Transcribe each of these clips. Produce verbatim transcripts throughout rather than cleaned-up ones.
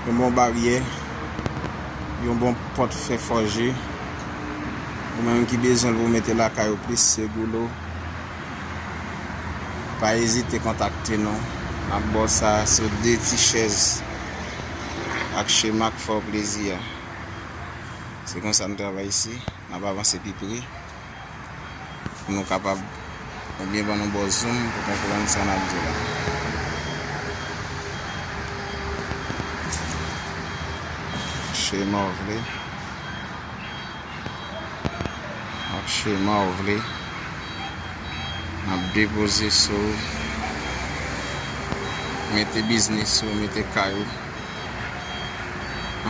Yon bon baryè, yon bon pòt fè fòje. Ou menm ki bezwen l pou mete lakay ou plis segou, pa ezite kontakte nou. N ap ba w sa sou de ti chèz ak chema k fè w plezi a. Se konsa n travay isi. N ap avanse pi pre pou nou kapab, oubyen ban nou bò zoom pou konprann sa n ap di la. Chema w vle. Ak chema w vle. N ap depoze sou ou. Mete biznis ou, mete kay ou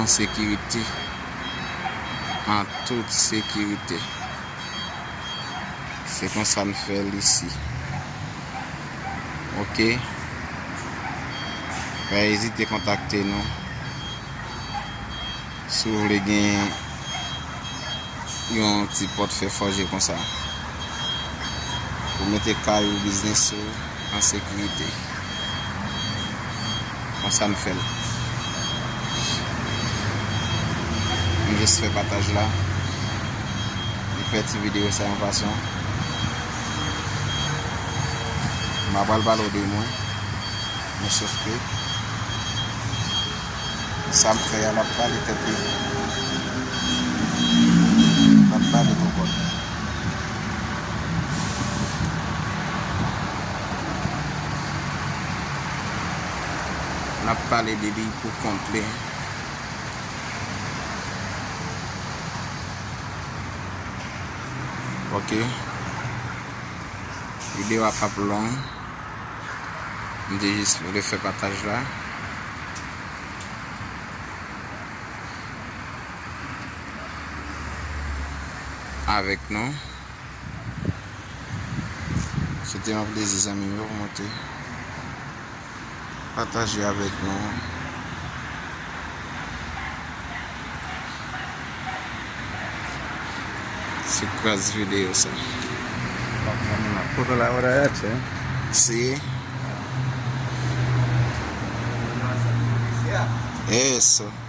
an sekirite. An tout sekirite. Se konsa n fè l isi. Oke. Pa ezite kontakte nou. Si w vle gen yon ti pòt fè fòje konsa. Pou mete kay ou, biznis ou an sekirite. Konsa n fè l. M jis fè pataj la. M fè ti videyo sa yon fason. M pa pral pale w de mwen. Men sof ke sa m fè a, l ap pale tèt li. L ap pale pou kò l. L ap pale de li pou kont li. Ok. Videyo a p ap long. M te jis vle fè pataj la avèk nou. Se te yon plezi, zanmi m yo, pou mwen te pataje avèk nou. Se kras videyo sa. Foto la, what I ask, eh? Si. Eso.